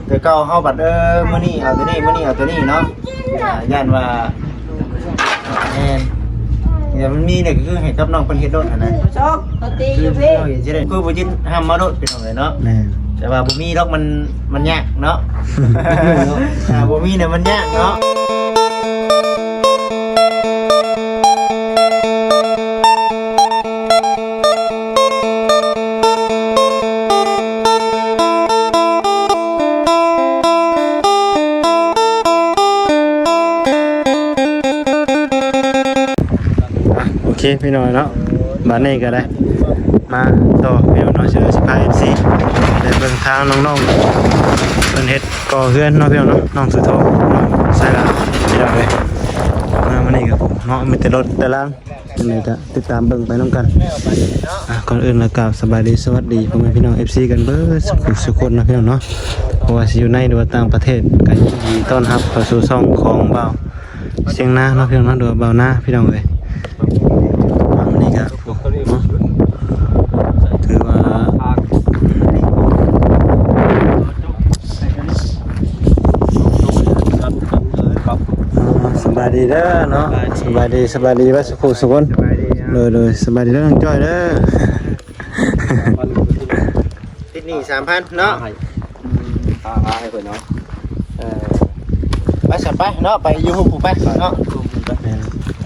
ແຕ່ເກົ່າເຮົາບັດ ເອີ ມື້ນີ້ເອົາໂຕນີ້ ມື້ນີ້ເອົາໂຕນີ້ເນາະ ຢ້ານວ່າ ແມ່ນ ຢ່າມັນມີນີ້ກໍຄືໃຫ້ກັບນ້ອງເພິ່ນເຮັດໂລດຫັ້ນນະ ຄືບໍ່ຈິດຫ້າມມາໂລດ ພີ່ນ້ອງເອີຍເນາະ ແມ່ນ ແຕ່ວ່າບໍ່ມີດອກ ມັນ ມັນຍາກເນາະ ຖ້າບໍ່ມີນີ້ມັນຍາກເນາະ. ອ່ະ ໂອເຄ ພີ່ນ້ອງເນາະ ບາດນີ້ກໍໄດ້ມາຕໍ່ ພີ່ນ້ອງເນາະ ຊິພາ ເອັຟຊີ ໄປເບິ່ງທາງນ້ອງໆ ເພິ່ນເຮັດກໍ່ເຮືອນເນາະ ພີ່ນ້ອງເນາະ ນ້ອງສຸໂທ ນ້ອງສາຍລາ ພີ່ນ້ອງເອີຍ ມາມື້ນີ້ກໍເນາະ ມີແຕ່ລົດແຕ່ລາງ ຈັ່ງໃດກໍຕິດຕາມເບິ່ງໄປນຳກັນ. ອ່ະ ກ່ອນອື່ນລະກາບສະບາຍດີສະຫວັດດີພໍ່ແມ່ພີ່ນ້ອງ ເອັຟຊີ ກັນເບິດສຸກຄົນນະພີ່ນ້ອງເນາະ ບໍ່ວ່າຊິຢູ່ໃນ ຫຼືວ່າຕ່າງປະເທດ ກໍຍິນດີຕ້ອນຮັບເຂົ້າສູ່ຊ່ອງຂອງບ່າວຊຽງນາເນາະພີ່ນ້ອງເນາະ ຫຼືວ່າບ່າວນາພີ່ນ້ອງເອີຍ. ອ່າ ມື້ນີ້ກໍ ໂອ້ ເນາະ ຖືວ່າ ອ່າ ສະບາຍດີເດີເນາະ ສະບາຍດີ ສະບາຍດີເບິດສຸກຄົນ ສະບາຍດີ ໂດຍ ໂດຍ ສະບາຍດີເດີ ນ້ອງຈ້ອຍເດີ ຕິດໜີ້ສາມພັນເນາະ ໃຫ້ ອ່າ ໃຫ້ເພິ່ນເນາະ ເອີ ໄປຊະ ໄປເນາະ ໄປຢູ່ພຸ້ນໄປເນາະ ແມ່ນ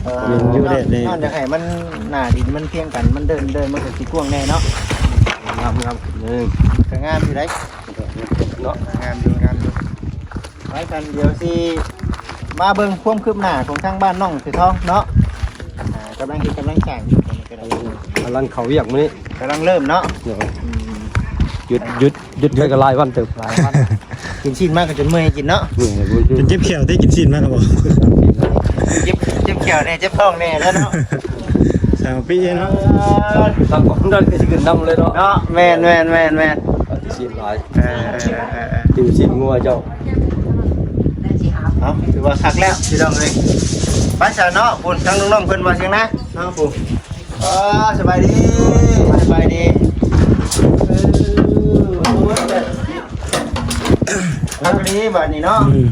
ເອີ ຢູ່ແດດນີ້ ຍ້ອນຢາກໃຫ້ມັນ ໜ້າດິນມັນພຽງກັນ ມັນເດີນ ເດີນມັນກໍຊິກວ້າງແດ່ເນາະ ງາມໆ ເອີ ກໍງາມຢູ່ໃດ ເນາະ ງາມຢູ່ ງາມຢູ່ ໄປກັນ ດຽວຊິມາເບິ່ງຄວາມຄືບໜ້າຂອງທາງບ້ານນ້ອງເສືອທອງເນາະ ອ່າ ກຳລັງເຮັດກຳລັງສ້າງຢູ່ ກຳລັງເຂົ້າວຽກມື້ນີ້ ກຳລັງເລີ່ມເນາະ ໂດຍ ອືມ ຢຸດ ຢຸດ ຢຸດໄປກໍຫຼາຍວັນເຕີບ ຫຼາຍວັນ ກິນຊີ້ນມາກໍຈົນເມື່ອຍກິນເນາະ ເມື່ອຍ ຈົນເຈັບແຂ້ວຕິ ກິນຊີ້ນມາກໍບໍ່ ເຈັບ ເຈັບແຂ້ວແດ່ ເຈັບທ້ອງແດ່ແລ້ວເນາະ ສາມປີເນາະ ເອີ ບາງຄົນນັ້ນກໍຊິຂຶ້ນນຳເລີຍເນາະ ເນາະ ແມ່ນໆໆໆ ກິນຊີ້ນຫຼາຍ ເອີໆໆໆ ກິນຊີ້ນງົວເຈົ້າ ເອົາ ຖືວ່າຄັກແລ້ວພີ່ນ້ອງເອີຍ ໄປຊະເນາະ ພຸ້ນ ທາງນ້ອງໆເພິ່ນວ່າຈັ່ງໃດເນາະ ພຸ້ນ ເອີ ສະບາຍດີ ສະບາຍດີ ເອີ ຄັກດີບາດນີ້ເນາະ ອືມ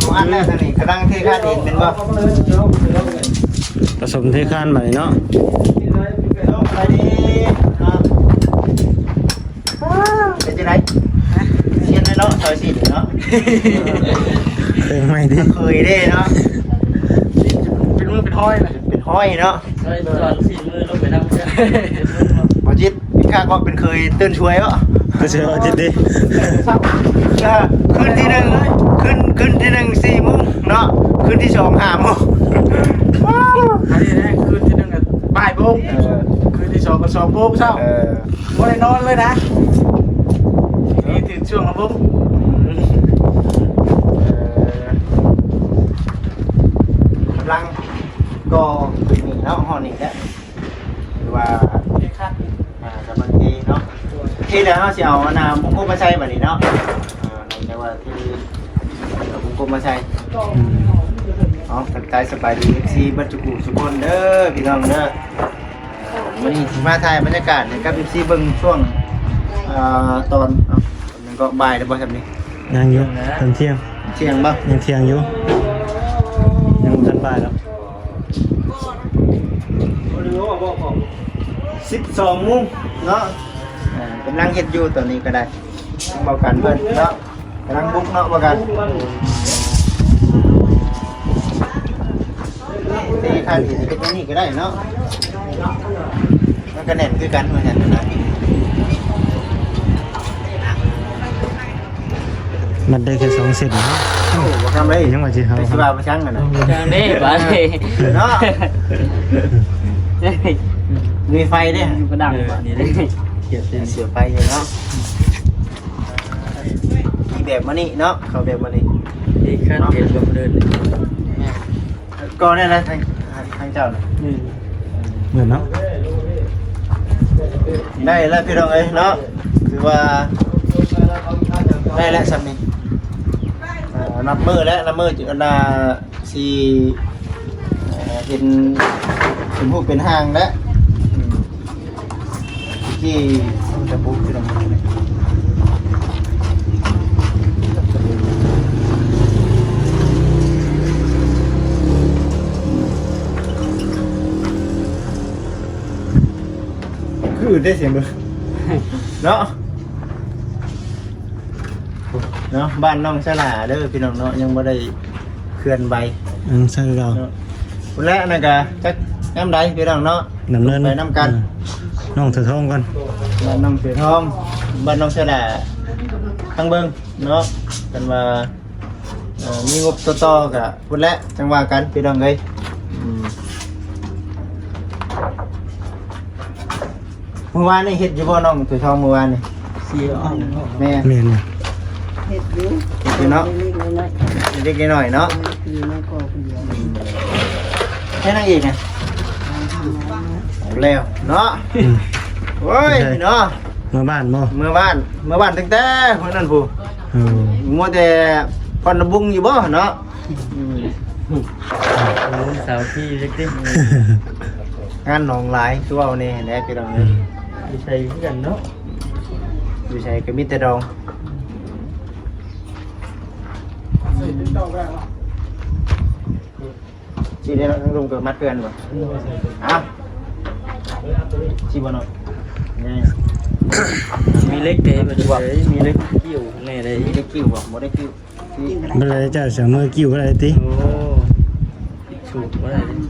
ບໍ່ອັນແລ້ວທາງນີ້ ກຳລັງເທຄານເອງແມ່ນບໍ່ ປະສົມເທຄານບາດນີ້ເນາະ ສະບາຍດີເນາະ. ເປັນຈັ່ງໃດ? ຮະ? ຊຽນເລີຍເນາະ ຊອຍຊີ້ນເນາະ ເຄື່ອງໃໝ່ຕິ ເຄີຍເດ້ເນາະ ເປັນມືເປັນຫ້ອຍນະ ເປັນຫ້ອຍເນາະ ຊອຍ ຊອຍຊີ້ນມືລົງໄປນຳ ບໍ່ຈິດ ມີຄ່າກໍເປັນເຄີຍຕື່ນຊ່ວຍເນາະ ຕື່ນຊ່ວຍບໍ່ຈິດຕິ ຄືນທີໜຶ່ງ ຄືນ ຄືນທີໜຶ່ງສີ່ໂມງເນາະ ຄືນທີສອງຫ້າໂມງ ອັນນີ້ນະ ຄືນທີໜຶ່ງກໍບ່າຍໂມງ ເອີ ຄືນທີສອງກໍສອງໂມງເຊົ້າ ເອີ ບໍ່ໄດ້ນອນເລີຍນະ ນີ້ຖືກຊ່ວງລະບົບ ເອີ ກຳລັງກໍ່ນີ້ເນາະ ຮອດນີ້ແຫຼະ ຫຼືວ່າ ເທຄານ ອ່າ ກຳລັງເທເນາະ ເທແລ້ວເຮົາຊິເອົາອັນນ່າ ວົງກົບມາໃສ່ບາດນີ້ເນາະ ອ່າ ແຕ່ວ່າທີ່ ເອົາວົງກົບມາໃສ່ ອືມ ເອົາ ທັກທາຍສະບາຍດີ ເອັຟຊີ ເບິດທຸກຜູ້ທຸກຄົນເດີ ພີ່ນ້ອງເດີ ມື້ນີ້ຊິມາຖ່າຍບັນຍາກາດໃຫ້ກັບ ເອັຟຊີ ເບິ່ງຊ່ວງ ອ່າ ຕອນ ເອົາ ມັນກໍບ່າຍແລ້ວບໍ່ຊ່ຳນີ້? ຍັງຢູ່ ເຖິງທ່ຽງ ທ່ຽງບໍ່? ຍັງທ່ຽງຢູ່ ຍັງບໍ່ທັນບ່າຍດອກ ສິບສອງໂມງເນາະ ອ່າ ກຳລັງເຮັດຢູ່ຕອນນີ້ກໍໄດ້ ເວົ້າກັນເພິ່ນເນາະ ກຳລັງບຸກເນາະ ວ່າກັນ ທີ່ຄັນເຮັດແນວນີ້ກໍໄດ້ເນາະ ມັນກໍແໜ້ນຄືກັນ ວ່າຊັ້ນນະ ມັນໄດ້ແຄ່ສອງເສັ້ນເນາະ ໂອ້ ບໍ່ທຳເລີຍ ຍັງວ່າຊິເຮົາ ໄປຊິວ່າໄປຊ່າງກັນນະ ເດ້ບາດນີ້ເນາະ ມີໄຟເດ້ ກະດັງບາດນີ້ເດ້ ເສຍໄຟຢູ່ເນາະ ມີແບບມານີ້ເນາະ ເຂົ້າແບບມານີ້ ອີກຂັ້ນເປັນແບບເດີມ ກໍໄດ້ແລ້ວ ທາງ ທາງເຈົ້ານະ ອືມ ເໝືອນເນາະ ໄດ້ແລ້ວພີ່ນ້ອງເອີຍເນາະ ຖືວ່າໄດ້ແລ້ວຊ່ຳນີ້ ອ່າ ນັບມື້ແລ້ວ ນັບມື້ ອັນນ່າ ຊິ ເອີ ເຫັນເປັນຮູບເປັນຮ່າງແລ້ວ ອືມ ທີ່ ໂອ້ ຈະປຸກຢູ່ນຳ ເອີ ໄດ້ສຽງເບິ່ງເນາະ ເນາະ ບ້ານນ້ອງສະຫຼາເດີພີ່ນ້ອງເນາະ ຍັງບໍ່ໄດ້ເຄື່ອນໄຫວ ຍັງໃຊ້ເກົ່າເນາະ ພຸ້ນແຫຼະ ອັນນັ້ນກະຈັກຍາມໃດພີ່ນ້ອງເນາະ ດຳເນີນໄປນຳກັນ ເອີ ນ້ອງເສືອທອງກ່ອນ ບ້ານນ້ອງເສືອທອງ ບ້ານນ້ອງສະຫຼາ ທາງເບິ່ງເນາະ ເພິ່ນວ່າ ເອີ ມີງົບຕໍ່ໆ ກະພຸ້ນແຫຼະ ຈັ່ງວ່າກັນພີ່ນ້ອງເອີຍ ອືມ ມື້ວານນີ້ເຮັດຢູ່ບໍ່ນ້ອງໂຕທອງ ມື້ວານນີ້? ສີ່ຫ້ອງ ແມ່ນ ແມ່ນ ເຮັດຢູ່ ເຮັດຢູ່ເນາະ ເລັກໆ ນ້ອຍໆ ເລັກໆ ນ້ອຍໆ ເນາະ ຢູ່ໃນກໍຄົນດຽວ ແຄ່ນາງເອກນະ ແລ້ວເນາະ ອືມ ໂອ້ຍ ເນາະ ເມືອບ້ານບໍ່? ເມືອບ້ານ ເມືອບ້ານຕັ້ງແຕ່ມື້ນັ້ນພຸ້ນ ເອີ ມົວແຕ່ຜ່ອນລະບຸງຢູ່ບໍ່ເນາະ? ອືມ ໂອ້ ສາວທີ່ເລັກຕິ ງານໜອງຫຼາຍ ຄືເວົ້າແນ່ແຫຼະພີ່ນ້ອງເອີຍ ອືມ ຢູ່ໃສຄືກັນເນາະ ຢູ່ໃສກໍມີແຕ່ດອງ ຊິໄດ້ເນາະ ລຸງກໍມັດເພື່ອນບໍ່? ເອົ້າ ຊິບໍ່ເນາະ ມີເຫຼັກເດ້ ມີເຫຼັກ ມີເຫຼັກກິ່ວຂ້າງໃນເດ້ ມີເຫຼັກກິ່ວບໍ່? ບໍ່ໄດ້ກິ່ວ ບໍ່ໄດ້ເຈົ້າສາມມື້ກິ່ວບໍ່ໄດ້ຕິ ໂອ້ ຜິດສູດບໍ່ໄດ້ ອືມ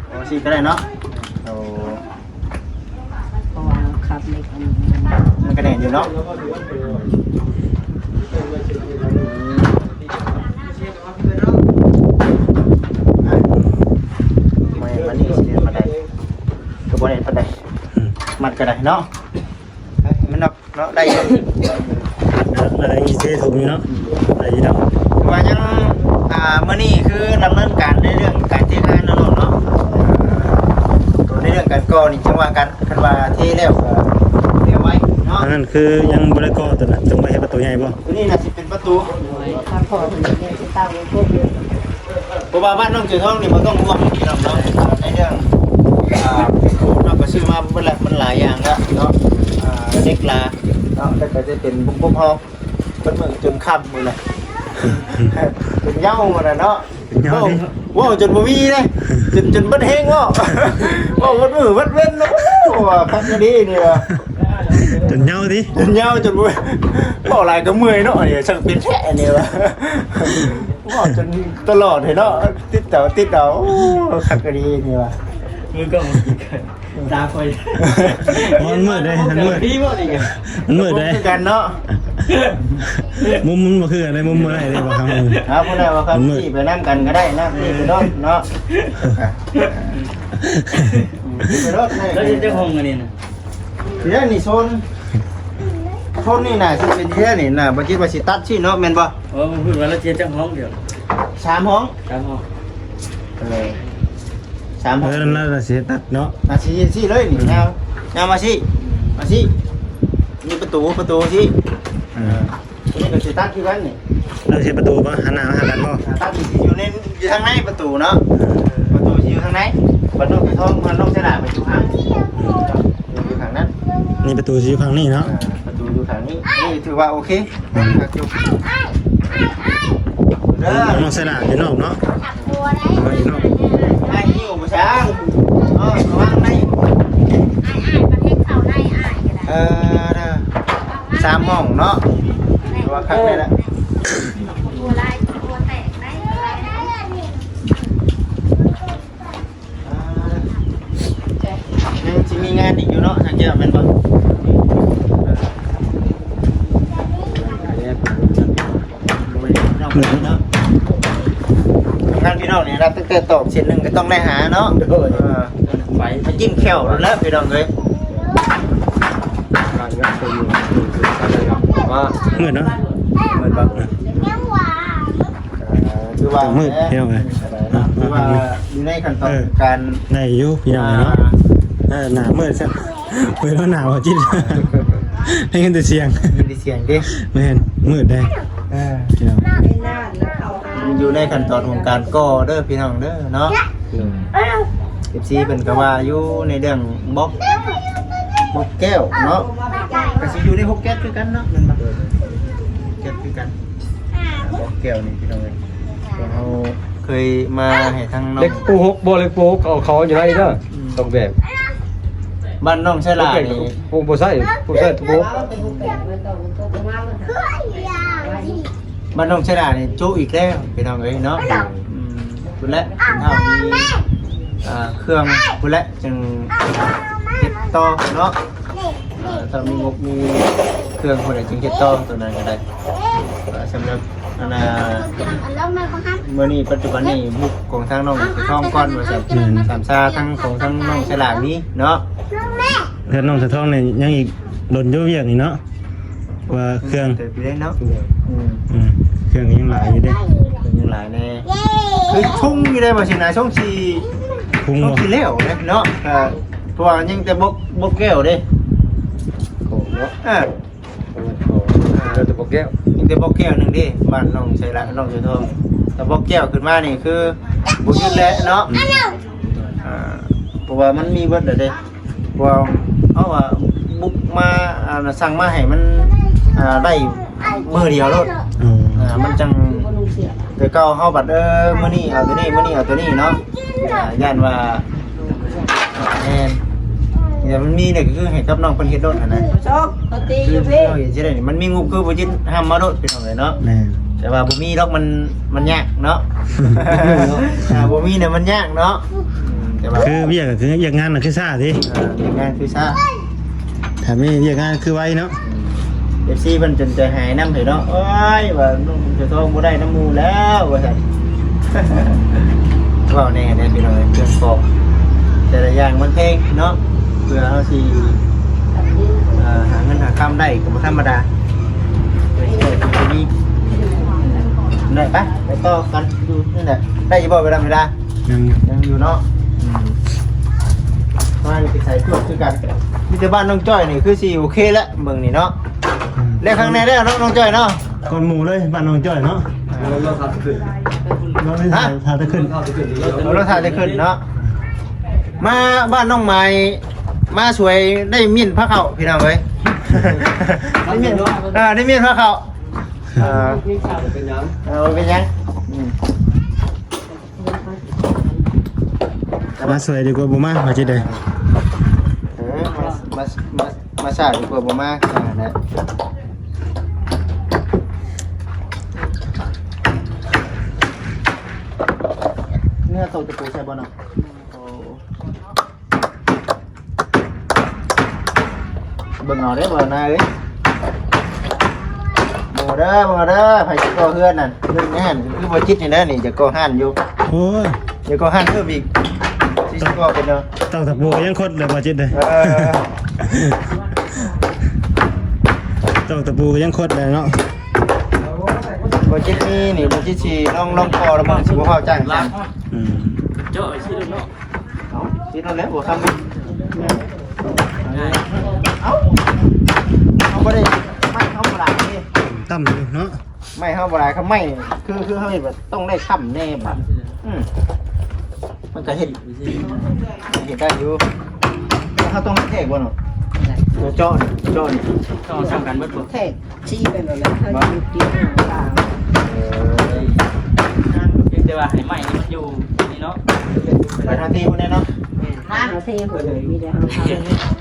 ເອົາຊິກໍໄດ້ເນາະ ໂອ້ ເພາະວ່າເຮົາຂັບເຫຼັກອັນນີ້ ມັນກໍແໜ້ນຢູ່ເນາະ ອືມ ແມ່ນ ອັນນີ້ຊິແໜ້ນປານໃດ ກໍບໍ່ແໜ້ນປານໃດ ອືມ ມັດກໍໄດ້ເນາະ ໃຫ້ມັນເນາະ ເນາະ ໄດ້ຢູ່ ໄດ້ເທຖົງຢູ່ເນາະ ໄດ້ຢູ່ເນາະ ຄືວ່າຍັງ ອ່າ ມື້ນີ້ຄືດຳເນີນການໃນເລື່ອງການເທງານເນາະ ເນາະ ໃນເລື່ອງການກໍ່ນີ້ຈັ່ງວ່າກັນ ຄັນວ່າເທແລ້ວກໍແລ້ວໄວເນາະ ອັນນັ້ນຄືຍັງບໍ່ໄດ້ກໍ່ຕົວນັ້ນ ຕ້ອງໄວ້ເຮັດປະຕູໃຫຍ່ບໍ່? ຕົວນີ້ໜ້າຊິເປັນປະຕູ ຖ້າພໍເພິ່ນເຮັດຕັ້ງຄົບຢູ່ ເພາະວ່າບ້ານນ້ອງເສືອທອງນີ້ບໍ່ຕ້ອງຫ່ວງພີ່ນ້ອງເນາະ ໃນເລື່ອງ ອ່າ ເຮົາກໍຊື້ມາເບິດແລ້ວ ມັນຫຼາຍຢ່າງແລ້ວເນາະ ອ່າ ເຫຼັກຫຼາເນາະ ແລ້ວກໍຈະເປັນບຸ້ມໆ ເຮົາເບິດມື້ຈົນຄ່ຳມື້ນະ ຈົນເຫຍົາມື້ນະເນາະ ເຫຍົາ ເວົ້າ ເວົ້າຈົນບໍ່ມີເດ້ ຈົນ ຈົນເບິດແຮງເວົ້າ ເວົ້າເບິດມື້ເບິດເວັນ ໂອ້ ວ່າຄັກອີ່ຫຼີນີ້ວ່າ ຈົນເຫຍົາຕິ ຈົນເຫຍົາ ຈົນບໍ່ ເວົ້າຫຼາຍກໍເມື່ອຍເນາະ ອັນນີ້ຊ່າງເປັນແທ້ອັນນີ້ວ່າ ເວົ້າຈົນຕະຫຼອດເລີຍເນາະ ຕິດເອົາ ຕິດເອົາ ໂອ້ ຄັກອີ່ຫຼີນີ້ວ່າ ມືກ້ອງ ຕາຂ້ອຍ ມັນມືດເດ້ ມັນມືດ ດີບໍ່ນີ້ ມັນມືດເດ້ ຄືກັນເນາະ ມຸມມັນບໍ່ຄືກັນເດ້ ມຸມບໍ່ໄດ້ເດ້ ບໍ່ເອົາ ເອົາ ຜູ້ໃດວ່າຄັບ ມັນມືດ ຂີ່ໄປນຳກັນກໍໄດ້ນະ ຂີ່ໄປໂລດເນາະ ຂີ່ໄປໂລດ ແລ້ວຊິເຮັດຈັກຫ້ອງອັນນີ້ນະ? ເດ້ນີ້ໂຊນ ໂຊນນີ້ນະ ຊິເປັນເທື່ອນີ້ນະ ບໍ່ຄິດວ່າຊິຕັດຊີ້ເນາະ ແມ່ນບໍ່? ເອີ ເພິ່ນວ່າລະເຮັດຈັກຫ້ອງດຽວ ສາມຫ້ອງ ສາມຫ້ອງ ເອີ ສາມຫ້ອງ ເອີ ນັ້ນລະຊິຕັດເນາະ ອາ ຊິ ຊິເລີຍນີ້ ຍາວ ຍາວມາຊີ້ ມາຊີ້ ມີປະຕູ ປະຕູຊີ້ ເອີ ນີ້ກໍຊິຕັດຄືກັນນີ້ ເອີ ຊິປະຕູບໍ່? ຫັນໜ້າມາຫາກັນບໍ່? ອ່າ ຕັດນີ້ຊິຢູ່ໃນ ຢູ່ທາງໃນປະຕູເນາະ ເອີ ປະຕູຊິຢູ່ທາງໃນ ບັດນ້ອງໄກ່ທອງ ບັດນ້ອງສະຫຼາໄປຢູ່ທາງ ຢູ່ທາງນັ້ນ ນີ້ປະຕູຊິຢູ່ທາງນີ້ເນາະ ອ່າ ປະຕູຢູ່ທາງນີ້ ນີ້ຖືວ່າໂອເຄ ຄັກຢູ່ ເດີ ນ້ອງສະຫຼາຢູ່ນອກເນາະ ຢູ່ນອກ ອ້າຍຫິ້ວບໍ່ຊ່າງ ເອີ ລະວັງໄດ້ ເອີ ເດີ ສາມຫ້ອງເນາະ ຖືວ່າຄັກແດ່ລະ ຍັງຊິມີງານອີກຢູ່ເນາະ ທາງແກ້ວແມ່ນບໍ່? ງານພີ່ນ້ອງນີ້ນະ ຕັ້ງແຕ່ຕອກເສັ້ນໜຶ່ງກໍຕ້ອງໄດ້ຫາເນາະ ໂດຍ ເອີ ໄປ ໄປຈິ້ມແຂ້ວແລ້ວພີ່ນ້ອງເອີຍ ມືດເນາະ ມືດບໍ່? ເອີ ຖືວ່າ ມືດພີ່ນ້ອງເອີຍ ຖືວ່າຢູ່ໃນຂັ້ນຕອນ ເອີ ການ ໄດ້ຢູ່ພີ່ນ້ອງເນາະ ເອີ ໜ້າມືດຊະ ເປີດມາໜາວຈິດ ໄດ້ຍິນແຕ່ສຽງ ໄດ້ຍິນແຕ່ສຽງເດ້ ແມ່ນ ມືດເດ້ ເອີ ພີ່ນ້ອງ ຢູ່ໃນຂັ້ນຕອນຂອງການກໍ່ເດີພີ່ນ້ອງເດີເນາະ ໂດຍ ເອັຟຊີ ເພິ່ນກໍວ່າຢູ່ໃນເລື່ອງບລັອກ ບລັອກແກ້ວເນາະ ກໍຊິຢູ່ໃນຫົກແກັດຄືກັນເນາະ ແມ່ນບໍ່? ແກັດຄືກັນ ບລັອກແກ້ວນີ້ພີ່ນ້ອງເອີຍ ພວກເຮົາເຄີຍມາໃຫ້ທາງນ້ອງ ເຫຼັກປູຫົກບໍ່ ເຫຼັກປູຫົກເອົາເຂົ້າຢູ່ໃນເດີ ອືມ ຕ້ອງແບກ ບ້ານນ້ອງໄຊລານີ້ ໂອ້ ບໍ່ໃຊ້ ບໍ່ໃຊ້ ບໍ່ ບ້ານນ້ອງໄຊລານີ້ຈຸອີກແລ້ວພີ່ນ້ອງເອີຍເນາະ. ອືມ ພຸ້ນແຫຼະ ເພິ່ນເຮົາມີ ອ່າ ເຄື່ອງພຸ້ນແຫຼະ ຈຶ່ງເຮັດຕໍ່ເນາະ. ອ່າ ຖ້າມີງົບມີເຄື່ອງພຸ້ນແຫຼະ ຈຶ່ງເຮັດຕໍ່ຕົວນັ້ນກໍໄດ້. ອ່າ ສຳລັບ ອັນນ່າ ມື້ນີ້ປັດຈຸບັນນີ້ບຸກຂອງທາງນ້ອງເສືອທອງກ່ອນວ່າຊັ້ນ. ແມ່ນ ສາມຊາທັງຂອງທາງນ້ອງໄຊລາມີເນາະ. ເຮືອນນ້ອງເສືອທອງນີ້ຍັງອີກດົນຢູ່ວຽກນີ້ເນາະ ວ່າເຄື່ອງ ເຕີບຢູ່ເດ້ເນາະ. ອືມ ອືມ ເຄື່ອງຍັງຫຼາຍຢູ່ເດ້ ເຄື່ອງຍັງຫຼາຍແດ່. ຄືຊຸງຢູ່ໄດ໋ ວ່າຊິນະ ຊົງຊິ ຊຸງ ຊົງ ບໍ່ ຊິແລ້ວເດ້ເນາະ. ອ່າ ເພາະວ່າຍັງແຕ່ບົກ ບົກແກ້ວເດ້. ໂອ້ ເນາະ ເອີ ເອີ ເຫຼືອແຕ່ບໍ່ແກ້ວ ມີແຕ່ບໍ່ແກ້ວໜຶ່ງເດ້ ບ້ານນ້ອງໄຊລະ ນ້ອງເສືອທອງ. ແຕ່ບໍ່ແກ້ວຂຶ້ນມານີ້ຄືບໍ່ຢຸດແລ້ວເນາະ. ອືມ ອ່າ ເພາະວ່າມັນມີເບິດແລ້ວເດ້. ເພາະວ່າເຮົາວ່າບຸກມາ ອ່າ ສັ່ງມາໃຫ້ມັນ ອ່າ ໄດ້ມື້ດຽວໂລດ. ອືມ ອ່າ ມັນຈັ່ງ ແຕ່ເກົ່າເຮົາບັດ ເອີ ມື້ນີ້ເອົາຕົວນີ້ ມື້ນີ້ເອົາຕົວນີ້ເນາະ. ອ່າ ຢ້ານວ່າ ແມ່ນ ຢ່າມັນມີນີ້ກໍຄືໃຫ້ກັບນ້ອງເພິ່ນເຮັດໂລດຫັ້ນນະ. ໂຊກ ເຂົາຕີຢູ່ພີ້ ເຮົາເຮັດຊິໄດ້ນີ້ ມັນມີງົບຄືບໍ່ຈິດຫ້າມມາໂລດພີ່ນ້ອງເອີຍເນາະ. ແມ່ນ ແຕ່ວ່າບໍ່ມີດອກ ມັນ ມັນຍາກເນາະ. ອ່າ ບໍ່ມີນະມັນຍາກເນາະ. ອືມ ແຕ່ວ່າຄືວຽກ ຄືວຽກງານນະຄືຊ້າຕິ. ອ່າ ວຽກງານຄືຊ້າ ຖ້າມີວຽກງານຄືໄວເນາະ. ອືມ ເອັຟຊີເພິ່ນຈົນໃຈຫາຍນຳເດເນາະ. ໂອ້ຍ ວ່ານ້ອງເສືອທອງບໍ່ໄດ້ນຳໝູ່ແລ້ວວ່າຊັ້ນ. ເວົ້າແນ່ເດ້ພີ່ນ້ອງເອີຍ ເຄື່ອງປອກແຕ່ລະຢ່າງມັນແພງເນາະ. ເພື່ອເຮົາຊິ ເອີ ຫາເງິນຫາຄຳໄດ້ກໍບໍ່ທຳມະດາ. ໄດ້ປະ ໄປຕໍ່ກັນຢູ່ນັ້ນແຫຼະ. ໄດ້ຢູ່ບໍ່ເວລາ ເວລາ? ຍັງ ຍັງຢູ່ເນາະ. ອືມ ມານີ້ເປັນສາຍຕວດຄືກັນ. ມີແຕ່ບ້ານນ້ອງຈ້ອຍນີ້ຄືຊິໂອເຄແລ້ວເບິ່ງນີ້ເນາະ. ອືມ ແລ້ວຂ້າງໃນແລ້ວເນາະ ນ້ອງຈ້ອຍເນາະ. ກ່ອນໝູ່ເລີຍ ບ້ານນ້ອງຈ້ອຍເນາະ. ອ່າ ລໍຖ້າແຕ່ຂຶ້ນ ລໍຖ້າ ຮະ ຖ້າແຕ່ຂຶ້ນ ລໍຖ້າແຕ່ຂຶ້ນເນາະ. ມາບ້ານນ້ອງໄມ້ ມາຊ່ວຍໄດ້ມ້ຽນພາເຂົ້າພີ່ນ້ອງເອີຍ. ໄດ້ມ້ຽນ ອ່າ ໄດ້ມ້ຽນພາເຂົ້າ. ອ່າ ເປັນຫຍັງ ເອີ ເປັນຫຍັງ. ອືມ ມາຊ່ວຍດີກວ່າບໍ່ມາ ວ່າຊິໄດ້. ເອີ ມາ ມາ ມາ ມາຊ້າດີກວ່າບໍ່ມາ ວ່າຫັ້ນແຫຼະ. ເນື້ອໂຕຕະປູໃສ່ບໍ່ເນາະ? ໂອ້ ເບິ່ງເອົາເດີ ບໍ່ນາເອີຍ. ເບິ່ງເອົາເດີ ເບິ່ງເອົາເດີ ໃຜຊິກໍ່ເຮືອນນັ້ນ ເລື່ອງງານຄືບໍ່ຈິດນີ້ແຫຼະນີ້ ຈະກໍ່ຮ້ານຢູ່. ໂອ້ຍ ຈະກໍ່ຮ້ານເພີ່ມອີກ ຊິກໍ່ເປັນເນາະ. ຕອກຕະປູກໍຍັງຄົດແຫຼະບໍ່ຈິດເດ້. ເອີ ຕອກຕະປູກໍຍັງຄົດແຫຼະເນາະ. ບໍ່ຈິດນີ້ ນີ້ ບໍ່ຈິດຊິລອງ ລອງກໍ່ລະເບິ່ງ ຊິບໍ່ເວົ້າຈ້າງຊັ້ນ. ອືມ ເຈາະຊິເນາະ. ເອົາ ຕິດແລ້ວ ຫົວຄ່ຳນີ້. ເອົາ ເຮົາບໍ່ໄດ້ ໄມ້ເຮົາບໍ່ຫຼາຍເດ້ ຕ່ຳຢູ່ເນາະ. ໄມ້ເຮົາບໍ່ຫຼາຍ ຄັນໄມ້ຄື ຄືເຮົາເຮັດແບບຕ້ອງໄດ້ຄ້ຳແນ່ບາດ. ອືມ ມັນກະເຮັດ ເຮັດໄດ້ຢູ່ ແຕ່ເຮົາຕ້ອງແທກບໍ່ເນາະ? ຕົວເຈາະນີ້ ເຈາະນີ້ ຕ້ອງສ່ຳກັນເບິດບໍ່? ແທກ ຊີ້ໄປໂລດແລ້ວ ເຮົາຊິກິນຂອງກາງ. ເອີ ພຽງແຕ່ວ່າໃຫ້ໄມ້ມັນຢູ່ນີ້ເນາະ ໄປທາງທີ່ພຸ້ນແນ່ເນາະ. ແມ່ນ ທາງທີ່ພຸ້ນ ມີແຕ່ເຮົາທາງ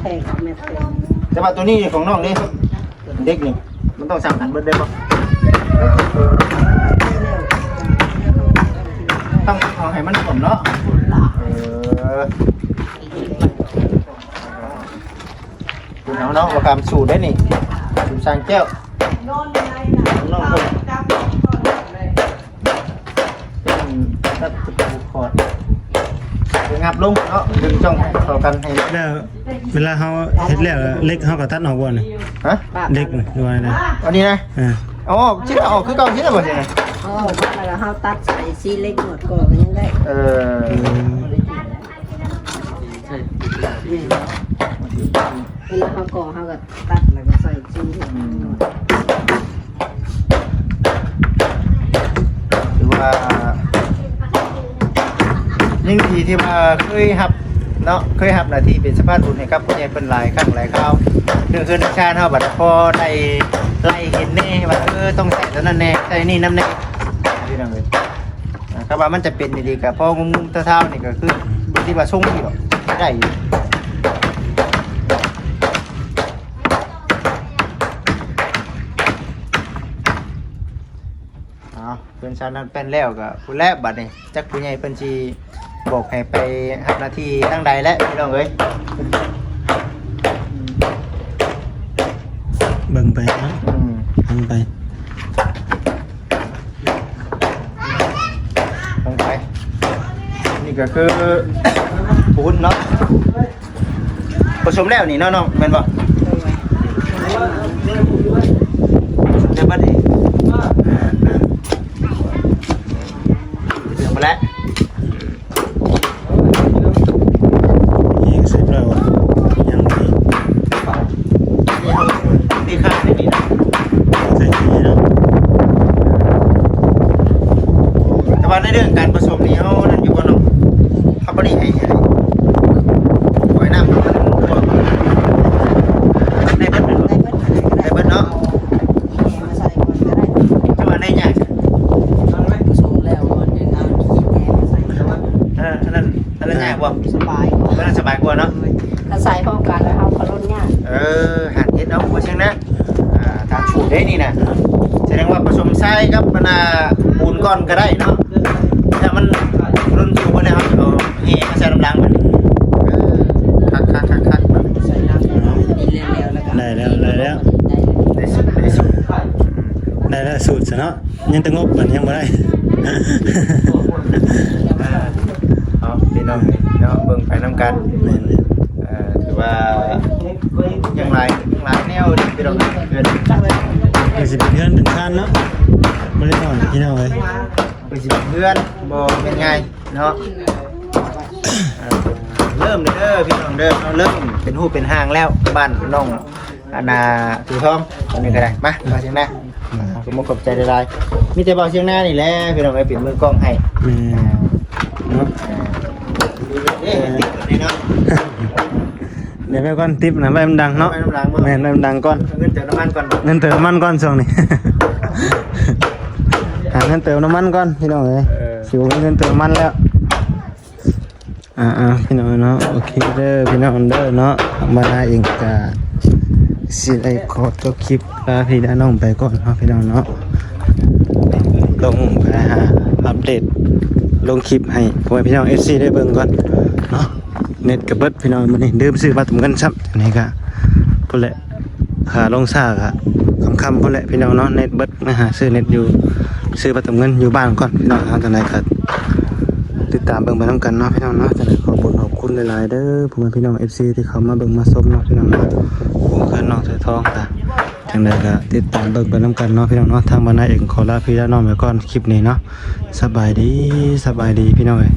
ແທກແມັດເຕັມ. ແຕ່ວ່າຕົວນີ້ຂອງນ້ອງເດ້ ເດັກນີ້ ມັນຕ້ອງສ່ຳກັນເບິດເດ້ບໍ່? ຕ້ອງເອົາໃຫ້ມັນຂົນເນາະ. ເອີ ເອົາເນາະ ບໍ່ຄຳສູດໄດ້ນີ້ ສູດສ້າງແກ້ວ ນ້ອງເພິ່ນ ຕັດຕະປູຂອດ ໄປຫຍັບລົງເນາະ ດຶງຈ້ອງເຂົ້າກັນໃຫ້. ແລ້ວເວລາເຮົາເຮັດແລ້ວ ເຫຼັກເຮົາກໍຕັດອອກບໍ່ນີ້? ຮະ? ເຫຼັກນີ້ ຫຼືວ່າແນວໃດ? ອັນນີ້ນະ? ເອີ ເອົາອອກ ຊິໄດ້ອອກຄືເກົ່າ ຊິໄດ້ບໍ່? ຊິໄດ້ ເອົາອອກ ແລ້ວເຮົາຕັດໃສ່ຊີ້ເຫຼັກໝົດກໍຍັງໄດ້. ເອີ ອືມ ແມ່ນ ເວລາເຮົາກໍ່ເຮົາກໍຕັດແລ້ວກໍໃສ່ຊີ້. ອືມ ຖືວ່າຍັງດີທີ່ວ່າເຄີຍຮັບເນາະ ເຄີຍຮັບໜ້າທີ່ເປັນສະພານບຸນໃຫ້ກັບຜູ້ໃຫຍ່ເພິ່ນຫຼາຍຄັ້ງຫຼາຍຄາວ ເລື່ອງເຮືອນເລື່ອງຊານເຮົາບັດພໍໄດ້ໄລ່ເຫັນແນ່ວ່າ ເອີ ຕ້ອງໃສ່ຕົວນັ້ນແນ່ ໃສ່ນີ້ນຳແນ່ ພີ່ນ້ອງເອີຍ. ອ່າ ຄັນວ່າມັນຈະເປັນອີ່ຫຼີກໍພໍງຸ້ມໆທ້າວໆນີ້ກໍຄື ອືມ ຄິດວ່າຊົງຢູ່ດອກ ໄດ້ຢູ່. ເພິ່ນສານທັນແປ້ນແລ້ວກໍພຸ້ນແຫຼະ ບັດນີ້ຈັກຜູ້ໃຫຍ່ເພິ່ນຊິບອກໃຫ້ໄປຮັບໜ້າທີ່ທາງໃດແຫຼະ ພີ່ນ້ອງເອີຍ. ເບິ່ງໄປເນາະ ອືມ ເບິ່ງໄປ ເບິ່ງໄປ. ນີ້ກໍຄືປູນເນາະ. ປະສົມແລ້ວນີ້ເນາະນ້ອງ ແມ່ນບໍ່? ປະສົມແລ້ວບັດນີ້ ເລື່ອງມາແລ້ວ ນີ້ເສັດແລ້ວ ຍັງມີ ນີ້ເຮົາ ນີ້ຄາດໃນນີ້ນະ ໃສ່ທີ່ເນາະ. ແຕ່ວ່າໃນເລື່ອງການປະສົມນີ້ເຮົານັ້ນຢູ່ບໍ່ນ້ອງ? ເຮົາບໍ່ໄດ້ໃຫ້ ປອຍນ້ຳ ໄດ້ເບິດແມ່ນບໍ່? ໄດ້ເບິດ ໄດ້ເບິດເນາະ ມາໃສ່ກ່ອນກໍໄດ້ ແຕ່ວ່າໃນຍາກ ປະສົມແລ້ວກ່ອນ ຈັ່ງເອົາຂີ້ແຕກມາໃສ່ ເອີ ອັນນັ້ນ ອັນນັ້ນຍາກບໍ່? ສະບາຍກວ່າ ອັນນັ້ນສະບາຍກວ່າເນາະ ໂດຍ ຖ້າໃສ່ພ້ອມກັນແລ້ວເຮົາກໍລົດຍາກ ເອີ ຫັນເຮັດເອົາ ບໍ່ເຊັ່ນນະ ອ່າ ຕາມສູດເດ້ນີ້ນະ ສະແດງວ່າປະສົມຊາຍກັບອັນນ່າປູນກ່ອນກໍໄດ້ເນາະ ແຕ່ມັນລົ້ນສູງໄປແລ້ວ ເຮົາຊິເອົາແຮ່ມາໃສ່ນຳຫຼັງມັນ ເອີ ຄັກໆໆໆ ໃສ່ນ້ຳ ນີ້ແລ້ວ ແລ້ວກໍ ໄດ້ແລ້ວ ໄດ້ແລ້ວ ໄດ້ແລ້ວ ໄດ້ສູດ ໄດ້ສູດ ໄດ້ແລ້ວສູດຊະເນາະ ຍັງແຕ່ງົບມັນຍັງບໍ່ໄດ້ ເອົາ ພີ່ນ້ອງເນາະ ເບິ່ງໄປນຳກັນ ແມ່ນ ເອີ ຖືວ່າ ຍັງຫຼາຍ ຍັງຫຼາຍແນວເດ້ພີ່ນ້ອງ ເຮືອນ ກໍຊິເປັນເຮືອນເປັນຊານເນາະ ບໍ່ໄດ້ນອນພີ່ນ້ອງເອີຍ ກໍຊິເປັນເຮືອນ ບໍ່ແມ່ນງ່າຍເນາະ ເອີ ເລີ່ມເດີພີ່ນ້ອງເດີ ເຮົາເລີ່ມເປັນຮູບເປັນຮ່າງແລ້ວ ບ້ານນ້ອງອັນນ່າ ຖືທອງ ອັນນີ້ກໍໄດ້ ມາ ບ່າວຊຽງນາ ອ່າ ຂອບອົກຂອບໃຈຫຼາຍໆ ມີແຕ່ບ່າວຊຽງນານີ້ແຫຼະພີ່ນ້ອງເອີຍ ເປັນມືກ້ອງໃຫ້ ແມ່ນ ອ່າ ເນາະ ເອີ ຕິດໄວ້ເນາະ ເດີ ໄວ້ກ່ອນ ຕິບນະ ໄວ້ມັນດັງເນາະ ໄວ້ນຳຫຼັງ ແມ່ນ ໄວ້ນຳຫຼັງກ່ອນ ເງິນເຕີມນ້ຳມັນກ່ອນ ເງິນເຕີມນ້ຳມັນກ່ອນຊ່ວງນີ້ ຫາເງິນເຕີມນ້ຳມັນກ່ອນພີ່ນ້ອງເອີຍ ເອີ ຊິບໍ່ມີເງິນເຕີມນ້ຳມັນແລ້ວ ອ່າໆ ພີ່ນ້ອງເນາະ ໂອເຄເດີພີ່ນ້ອງເດີເນາະ ທາງບ້ານນາເອງກະຊິໄດ້ຂໍຈົບຄລິບລາພີ່ລານ້ອງໄປກ່ອນເນາະ ພີ່ນ້ອງເນາະ ລົງໄປຫາອັບເດດ ລົງຄລິບໃຫ້ພໍ່ແມ່ພີ່ນ້ອງເອັຟຊີໄດ້ເບິ່ງກ່ອນເນາະ ເນັດກໍເບິດພີ່ນ້ອງ ມື້ນີ້ລືມຊື້ບັດເຕີມເງິນຊ້ຳ ອັນນີ້ກໍພຸ້ນແຫຼະ ຖ້າລົງຊ້າກໍຄ່ຳໆ ພຸ້ນແຫຼະພີ່ນ້ອງເນາະ ເນັດເບິດ ມາຫາຊື້ເນັດຢູ່ ຊື້ບັດເຕີມເງິນຢູ່ບ້ານກ່ອນພີ່ນ້ອງ ເຮົາຈັ່ງໃດກໍຕິດຕາມເບິ່ງໄປນຳກັນເນາະພີ່ນ້ອງເນາະ ຈັ່ງໃດຂອບບຸນຂອບຄຸນຫຼາຍໆເດີ ພໍ່ແມ່ພີ່ນ້ອງເອັຟຊີທີ່ເຂົ້າມາເບິ່ງມາຊົມເນາະພີ່ນ້ອງເນາະ ຜູ້ເຮືອນນ້ອງເສືອທອງກະ ຈັ່ງໃດກໍຕິດຕາມເບິ່ງໄປນຳກັນເນາະພີ່ນ້ອງເນາະ ທາງບ້ານນາເອງຂໍລາພີ່ລານ້ອງໄປກ່ອນ ຄລິບນີ້ເນາະ ສະບາຍດີ ສະບາຍດີພີ່ນ້ອງເອີຍ.